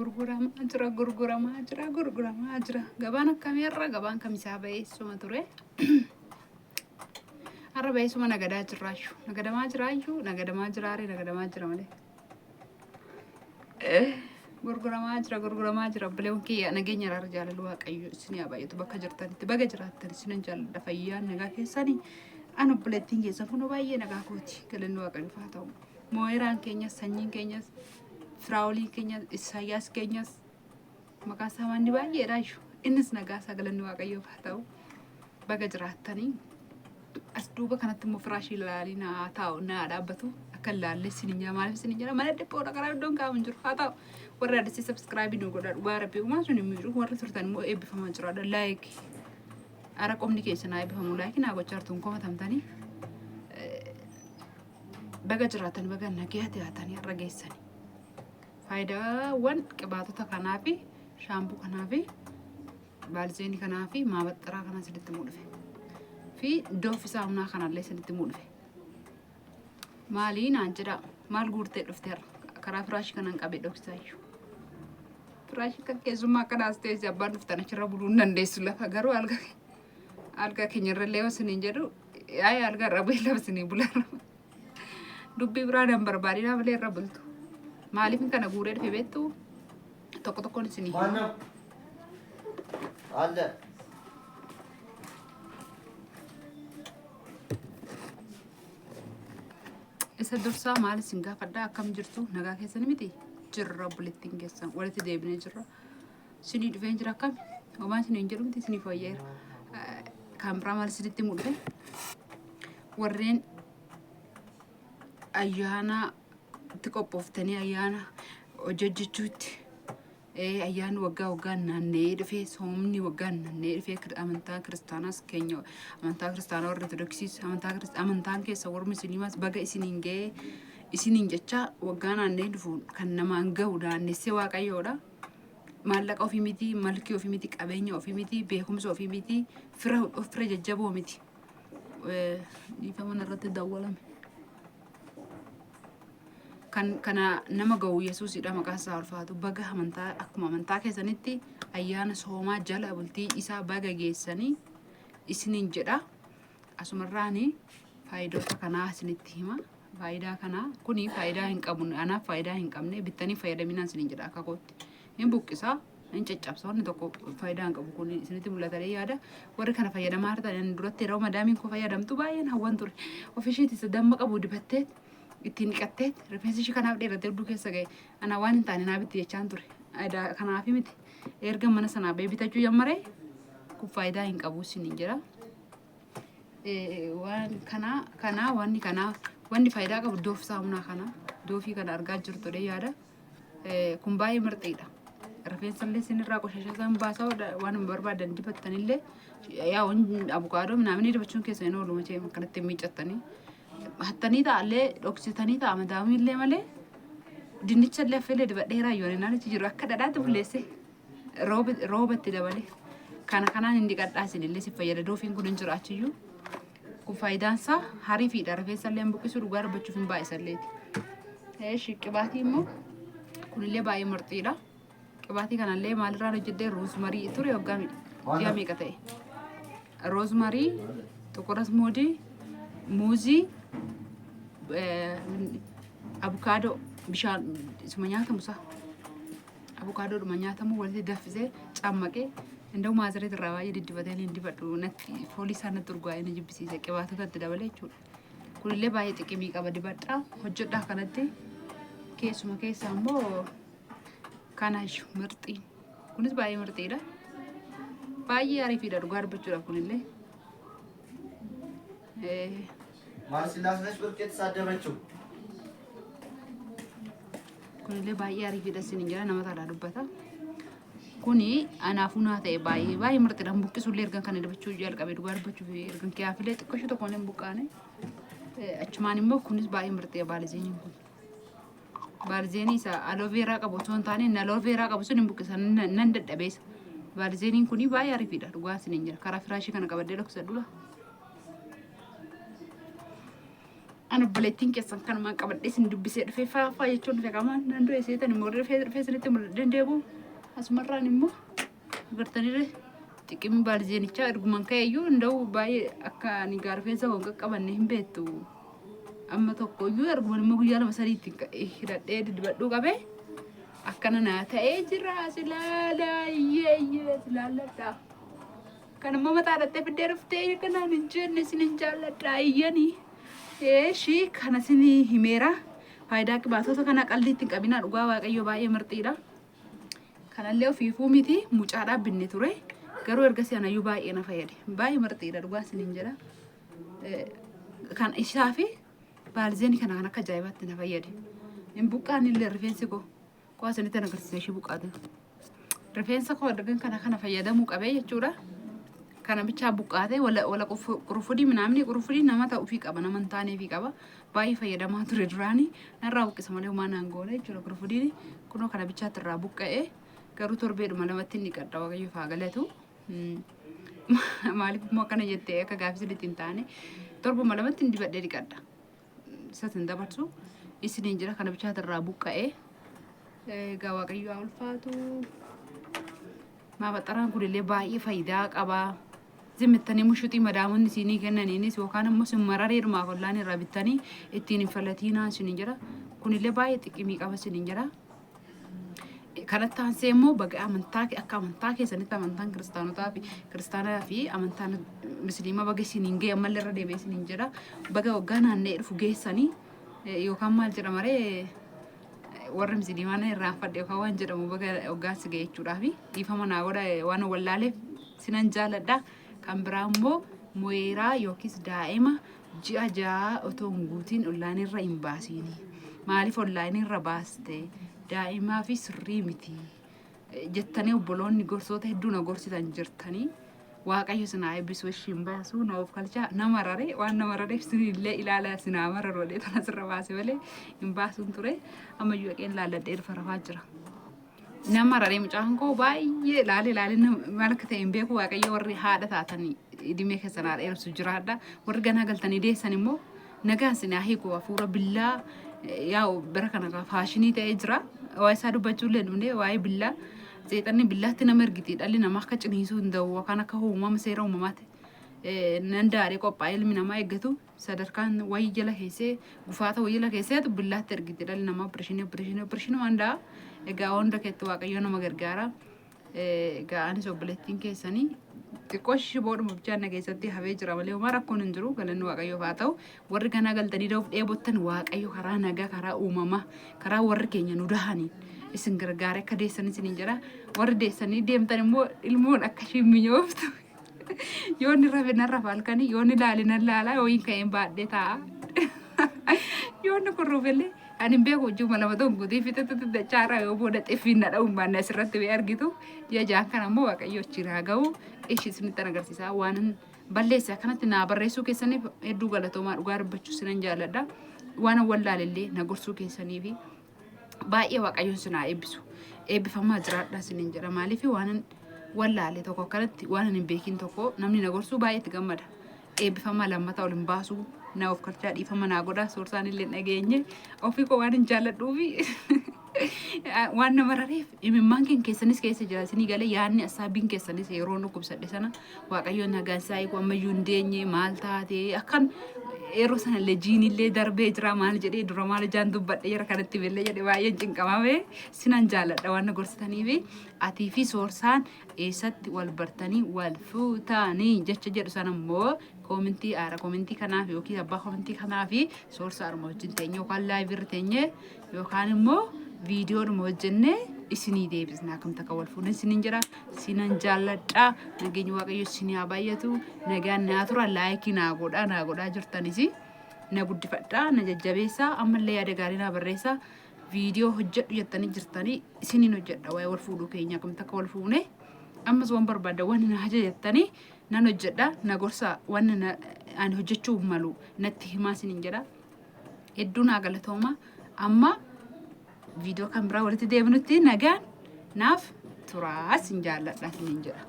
Gurguramaa jira, gurguramaa jira, gurguramaa jira. Gabaan akkamii har'a? Gabaan kamisaa ba'eessuma ture. Har'a ba'eessuma nagadaa jirraayyu. Nagadamaa jiraayyu, nagadamaa jiraaree, nagadamaa jira malee. Gurguramaa jira, gurguramaa jira. Obboleewwan kiyya nageenya araara jaalala Waaqayyo isin haa baay'atu bakka jirtanitti baga jiraattan isinan jaalladha fayyaan nagaa keessanii. An obboleettiin keessan kunoo baay'ee nagaa kooti galanni Waaqayyoof haa ta'u. Mooyiraan keenyas sanyiin keenyas firaa'oliin keenyas Isaayyaas keenyas maqaa isaa waanni baay'eedha iyyuu. Innis nagaa isaa galanni Waaqayyoof haa ta'u. Baga jiraattanii. As duuba kanatti immoo firaashii ilaalii naa taa'u naa dhaabbatu akka hin laalle isin hin jira maaliif isin hin jira mana dhiphoodha karaa iddoon kaa'amu hin jiru haa ta'u warri addisii sabskraayibii nu godhaa dhugaa rabbii uumaa sun hin miidhu warri turtan immoo eebbifamaa jiraadha laayik ara qomni keessa naa eebbifamu laayik naa gochaa jirtu hin komatamtanii baga jiraatan baga nagaa taatanii har'a geessanii faayidaawwan qibaatota kanaa fi shaambuu kanaa fi baalzeenii kanaa fi maabaxxaraa kanaa isinitti himuu dhufe. Fi doofi saamunaa kanallee isinitti himuu dhufe. Maalii naan jedhaa maal guurtee dhufteerra karaa firaashii kanaan qabee dhoksaayyuu. Firaashii kan keessummaa akkanaas ta'e abbaan dhuftan achirra buluu hin dandeessu lafa garuu alga alga keenyarrallee yoo isiniin jedhu yaa'ee alga irra bu'ee lafa isinii bularra. Dubbii biraa nan barbaadinaa malee irra bultu. Maaliif kana guuree dhufe beektu? Tokko tokkoon isinii hima. ማነው አለ? Isa dursaa maal isin gaafadhaa akkam jirtu nagaa keessan miti jirra obboleettiin keessan walitti deebinee jirra. Isinii dhufeen jira akkam homaa isin hin jedhu miti isinii fooyya'eera. Kan biraa maal isinitti himuu dhufe warreen ayyaana itti qophooftanii ayyaana hojii hojjechuutti ayyaanni waggaa waggaan naanna'ee dhufee soomni waggaan naanna'ee dhufee amantaa kiristaanaas keenya amantaa kiristaanaa warra ortodoksiis amantaa amantaan keessa warri musliimaas baga isiniin ga'ee isiniin jecha waggaa naanna'ee dhufu kan namaan ga'u naannessee waaqayyoodha. Maallaqa ofii miti, malkii ofii miti, qabeenya ofii miti, beekumsa ofii miti, fira fira jajjaboo miti. Dhiifama irratti dawwalame. Kan kana nama ga'u Yesuusidha maqaan isaa ulfaatu. Baga amantaa akkuma amantaa keessanitti ayyaana soomaa jala bultii isaa baga geessanii isiniin jedha. Asumarraani faayidoota kanaa isinitti hima. Faayidaa kanaa kuni faayidaa hin qabu anaaf faayidaa hin qabne bittanii fayyadaminaan isiniin jedha akka kootti. Hin buqqisaa. Hin caccabsa wanni tokko faayidaa hin qabu kun isinitti mul'atalee yaada warri kana fayyadamaa jirtan ani duratti yeroo madaamiin koo fayyadamtu baay'een hawwan ture ofishiitis damma qabu dibattee ittiin dhiqattee rifeensi ishii kanaaf dheeratee hudduu keessa ga'e ana waan hin taane naa bitti jechaan ture kanaaf miti erga mana sanaa ba'ee bitachuu jammaree kun faayidaa hin qabu isiniin jedha. Waan kanaa kanaa wanni kanaa wanni faayidaa qabu doof saamunaa kana doofii kana argaa jirtu yaada. Kun baay'ee mirxiidha. Rifeensa illee isinirraa qoshasha isaan baasaa waan hin barbaadan dibattan illee yaa abukaadoo minaaminii dibachuun keessa hin oolu machee akkanatti miiccattanii. Hattanii ta'allee dhoksitanii ta'a madaamii illee malee dinnicha illee affeelee dibadheeraa yoo naan achi jiru akka dhadhaatti bulleesse rooba itti dabalee. Kana kanaan hin dhiqadhaa isin illee si fayyada doofiin kun hin jira achiyyuu. Kun faayidaan isaa hariifiidha rifeensa illee hin buqqisu dhugaa dubbachuuf hin baay'isalleeti. Eeshi qibaatii immoo kunillee baay'ee marxiidha. Qibaatii kanallee maalirraan hojjedhee roozmarii ture waggaa ji'a meeqa ta'e. Roozmarii, xuqur asmoodii, muuzii, abukaadoo bishaan isuma nyaatamu isaa. Abukaadoodhuma nyaatamu walitti danfisee cammaqee inda'u maazireet irraa baay'ee diddibatee hin dibadhu natti foolii isaa natti urgaa'ee na jibbisiise qibaatota itti dabalee jechuudha. Kunillee baay'ee xiqimii qaba dibadhaa hojjedhaa kanatti keessuma keessaa immoo kana iyyuu mirxii kunis baay'ee mirxiidha. Baay'ee ariifiidha dhugaa dubbachuudhaaf kunillee. ማርሲላስ ነች ብርቅ የተሳደበችው። Kunillee baay'ee ariifiidha isin jira nama taadhaa dubbata. Kuni anaafuu naa ta'e baay'ee baay'ee mirxiidha. Buqqisuullee ergan kana dibachuu jalqabe dhugaa dubbachuuf ergan kiyaafilee xiqqoo ishee tokko hin buqqaane. Achumaan immoo kunis baay'ee mirxiidha baalizeeniin kun. Baalizeenii isa alooveeraa qabu osoo hin taane inni alooveeraa qabu sun hin buqqisa nan dadhabeessa. Baalizeeniin kuni baay'ee ariifiidha dhugaa isin jira. Karaa firaashii kana qabadhee dhoksadhula. An obboleettiin keessan kanumaan qabadhee isin dubbisee dhufee faafaa jechuun dhufe qamaan nan du'e seetan immoo dhufee dhufee isinitti dandeebu. Asumarraan immoo agartaniire xiqimii baalzeenichaa ergumaan ka'e iyyuu hunda'u baay'ee akka ani gaa rifeensa koo hin qaqqabanne hin beektu. Amma tokko iyyuu ergumaan immoo guyyaa lama sadiitti hidhadhee didibadhuu qabee akkana naa ta'ee jira silaalaa iyyee iyyee silaalladha. Kan immoo mataa dhattee fiddee dhuftee kanaan hin jenne isin hin jaalladha iyyanii. Eeshi kana isin himeera. Faayidaa qibaatota kana qalliitti hin qabinaa, dhugaa Waaqayyo baay'ee mirxiidha. Kanallee ofiifuu miti, mucaadhaa binne ture. Garuu ergasii anayyuu baay'ee na fayyade. Baay'ee mirxiidha, dhugaa isiniin jedha. Kan isaa fi baalzeenii kana kan akka ajaa'ibaatti na fayyade. Hin buqqaan illee rifeensi koo. Koo isinitti agarsiisa ishee buqqaate. Rifeensa koo ergan kana kana fayyadamuu qabee jechuudha. Kana bichaa buqqaatee wala wala qurufudii minaamni qurufudii nama ta'uufii qaba, nama hin taaneefii qaba. Baay'ee fayyadamaa ture duraanii, narraa buqqisa malee homaa naan goone jechuudha qurufudiin. Kunoo kana bichaatti irraa buqqa'ee, garuu torbeedhuma lamatti inni qadha, Waaqayyoof haa galatu. Maaliif immoo akkana jettee akka gaaffii sirriitti hin taane, torbuma lamatti hin dibadhee dhiqadha. Isas hin dabarsu. Isiniin jira, kana bichaatti irraa buqqa'ee. Egaa Waaqayyo haa ulfaatu. Maabaxaraan kunillee baay'ee faayidaa qaba. Zimmittanii mushuxii madaamonni siinii kennaniinis yookaan immoo sin marareerumaaf ollaan irraa bittanii ittiin hin falatiinaa isiniin jira. Kunillee baay'ee xiqimii qaba isiniin jira. Kanatti aansee immoo baga amantaa akka amantaa keessanitti amantaan kiristaanotaa fi kiristaanaa fi amantaan musliimaa baga isiniin ga'e, ammallee irra deebi'ee isiniin jedha. Baga waggaa naanna'ee dhufu geessanii yookaan maal jedhama ree, warri musliimaa na irraanfadhe, yookaan waan jedhamu baga waggaan si ga'e jechuudhaafi dhiifama naa godha waan wallaaleef, sinan jaaladha. Kan biraa immoo moyeeraa yookiis daa'ima ji'a 6 otoo hin guutiin onlaayinii irra hin baasiini. Maaliif onlaayinii irra baaste, daa'imaa fi sirrii miti jettanii obboloonni gorsoota hedduu na gorsitan jirtanii. Waaqayyo sinaa eebbisu, ishiin baasuu na of kalchaa, nama rare waan nama rareef sinillee ilaalaa sinaa mararu jedhee tana sirra baase malee hin baasuun ture. Ammayyuu dhaqeen laalladhee irfa rafaa jira. Nama raree mucaan koo baay'ee ilaalee ilaalee maal akka ta'e hin beeku. Waaqayyo warri haadha taatanii idimee keessan haadha eersu jiraadha. Warri ganaa galtanii deessan immoo nagaan sinaa hiiku. Hafuura billaa yaa'u bara kana faashinii ta'ee jira. Waa'ee isaa dubbachuu illee dhumne, waa'ee billaa. Seexanni billaatti nama ergiti, dhalli namaa akka ciniinsuu hin ta'u yookaan akka uumama seera uumamaatti nan daaree qophaa'ee ilmi namaa eeggatu sadarkaan wayii jala keessee gufaata wayii jala keesseetu billaatti ergiti dhalli namaa opereeshinii opereeshinii opereeshinii waan da'a. Egaa hunda keetti Waaqayyo nama gargaara. Egaa anis obboleettiin keessanii xiqqoo shiboodhuma bichaan na keessatti hafee jira malee homaa rakkoon hin jiru, galanni Waaqayyoof haa ta'u. Warri ganaa galtanii da'uuf dheebottan, Waaqayyo karaa nagaa, karaa uumamaa, karaa warri keenya nu dahaniin isin gargaaree akka deessan isiniin jedha. Warri deessanii deemtan immoo ilmoon akka ishiin minyooftu, yoo inni rafe nan rafa halkanii, yoo inni laale nan laala, yoo hin ka'een baadhee taa'a. Yoo inni kun rufellee ani hin beeku, ji'uma 2 ta'u guutii fixetti dachaarraa yoo booda xiffiin na dha'uun baanne asirratti ba'ee argitu. Ji'a 6 kana immoo Waaqayyo achiin haa ga'u. Ishii isinitti agarsiisa waan balleesse akkanatti naa barreessuu keessaniif hedduu galatoomaa, dhugaa dubbachuu sinan jaalladha. Waan wallaalellee na gorsuu keessaniifi baay'ee Waaqayyoon sin haa eebbisu. Eebbifamaa jiraadha isiniin jedha. Maaliif waan wallaale tokko akkanatti waan hin beekin tokko namni na gorsuu baay'ee itti gammada. Eebbifamaa, lammata ol hin baasu. Na of kalchaa, dhiifama naa godha. Soorsaan illee hin dhageenye. Ofii koo waan hin jaalladhuufi waan nama rareef imimmaan keen keessanis keessa jira isinii galee, yaadni assaabiin keessanis yeroo dhukkubsadhe sana Waaqayyoon nagaan isaa eegu, ammayyuu hin deenye, maal taate akkan yeroo sana illee jiinillee darbee jira, maal jedhee dura maal ijaan dubbadhe jira kanatti bellee jedhe baay'een cinqamame. Sinan jaalladha waan na gorsitaniifi. Atii fi soorsaan eessatti wal bartanii wal fuutaanii jecha jedhu sana immoo koomentii aara koomentii kanaaf yookiin abbaa koomentii kanaaf soorsa arma wajjin teenye yookaan laayivii irra teenye yookaan immoo viidiyoodhuma hojjennee isinii deebisna akkam takka wal fuudhan isiniin jira. Sinan jaalladha, nageenyi Waaqayyo isinii haa baay'atu, nagaan naa tura. Laayikii naa godhaa, naa godhaa jirtanis na guddifadhaa, na jajjabeessaa, ammallee yaada gaarii naa barreessaa. Viidiyoo hojjedhu jettanii jirtanii isiniin hojjedha, waa'ee wal fuudhuu keenya akkam takka wal fuune, ammas waan barbaadda waan na ajajattanii nan hojjedha. Na gorsa, waan ani hojjechuu malu natti himaa isiniin jedha. Hedduu naa galatooma. Amma viidiyoo kan biraa walitti deebinutti nagaan naaf turaa, sin jaalladha isiniin jedha.